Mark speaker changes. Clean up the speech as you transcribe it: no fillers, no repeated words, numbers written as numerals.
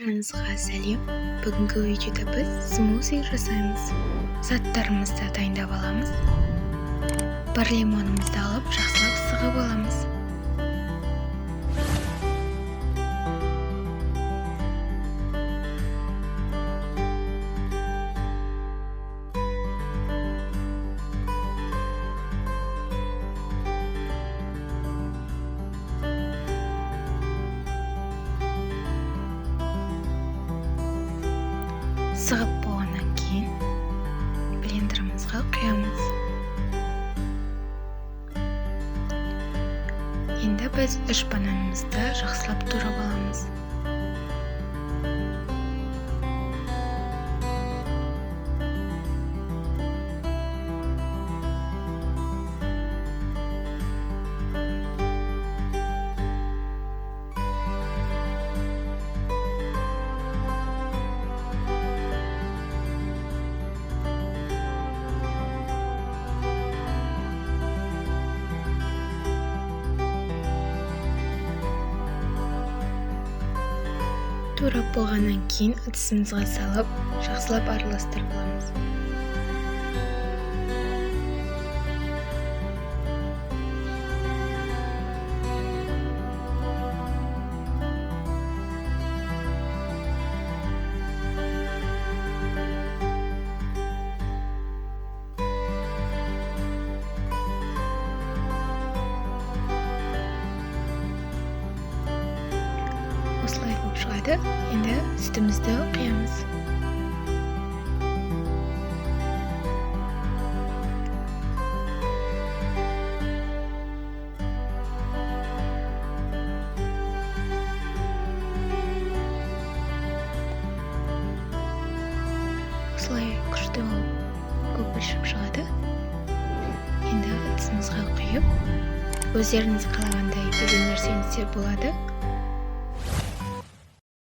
Speaker 1: Баршаңызға сәлем! Бүгінгі видеода біз смузи жасаймыз. Заттарымызды дайындап аламыз. Бір лимонымызды алып, жақсылап сығып аламыз. Сығып болғаннан кейін блендерімізге құямыз. Енді біз 3 бананымызды жақсылап турап аламыз. Турап болғаннан кейін ыдысымызға салып, жақсылап араластырып аламыз. Осылай болып шығады. Енді сүтімізді құямыз. Осылай күшті болып көпіршіп шығады. Енді ыдысымызға құйып, өздеріңіз қалағандай безендірсеңіздер болады.